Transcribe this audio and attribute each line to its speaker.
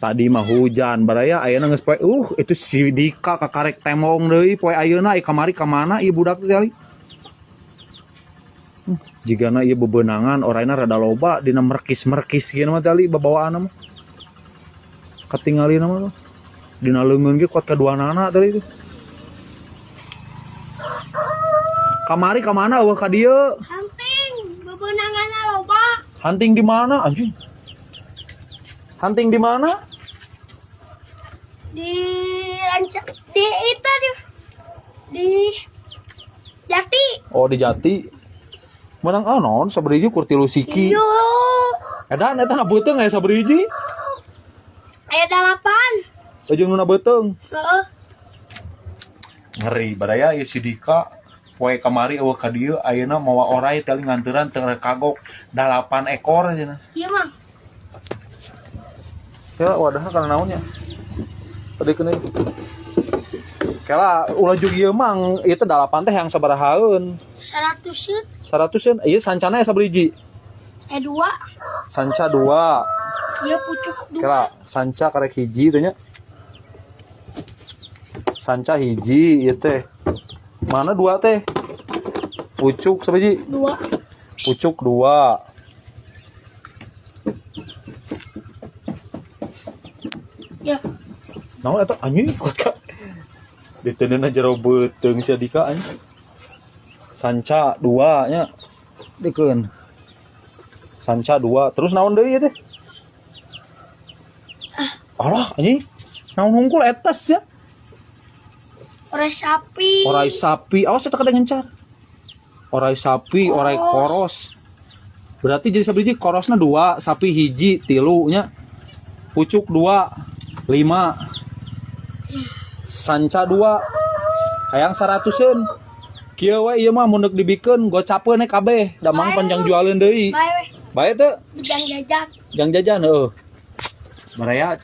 Speaker 1: Tadi mah hujan, baraya ayeuna geus poe itu si Dika kakarek temong deui poe ayeuna ai kamari ka mana ieu budak teh kali. Jigana ieu bebenangan orayna rada loba dina merkis-merkis kieu mah tali babawaanna mah. Katingalina mah dina leungeun ge kuat kaduanana tadi itu. Kamari ka mana eueuh ka dieu?
Speaker 2: Hunting, bebenanganna loba.
Speaker 1: Hunting di mana anjing? Hunting di mana?
Speaker 2: Di rancak di itu di Jati.
Speaker 1: Oh, di Jati. Menang ah naon sabariji kur tilu siki.
Speaker 2: Iya.
Speaker 1: Edan eta na beuteung aya sabariji.
Speaker 2: Aya 8.
Speaker 1: Ujung nu na beuteung.
Speaker 2: Heeh.
Speaker 1: Ngeri baraya ieu si Dika poe kamari eueuh ka dieu ayeuna mawa orai teh nganteran teu kagok 8 ekor cenah.
Speaker 2: Iya, Mang.
Speaker 1: Ya wadahna kana naonnya? Tadi kena. Kela ulah jug ieu Mang, ieu teh 8 teh yang sabarahaeun?
Speaker 2: 100-eun.
Speaker 1: 100-eun. Ieu sancana aya sabariji?
Speaker 2: 2.
Speaker 1: Sanca 2.
Speaker 2: Ieu pucuk 2.
Speaker 1: Kela sanca karek hiji teh nya. Sanca hiji ieu teh. Mana 2 teh? Pucuk sabiji?
Speaker 2: 2.
Speaker 1: Pucuk 2.
Speaker 2: Ya.
Speaker 1: Naon eta anjing kuat ka. Diteundeunna jero beuteung sia Dika anjing. Sanca 2 nya. Dikeun. Sanca 2. Terus naon deui ieu teh? Alah anjing. Naon hungkul etas ya?
Speaker 2: Orai sapi.
Speaker 1: Orai sapi. Awas eta kada ngencar. Orai sapi, orai koros. Berarti jadi sabiji korosna 2, sapi hiji, 3 nya. Pucuk 2, 5. Sanca 2. Hayang 100-eun. Kieu we ieu mah mun deuk dibikeun gocapeun we kabeh, da mang panjang jualeun deui.
Speaker 2: Bae we.
Speaker 1: Bae teu?
Speaker 2: Jang jajan.
Speaker 1: Jang jajan heueuh. Baraya.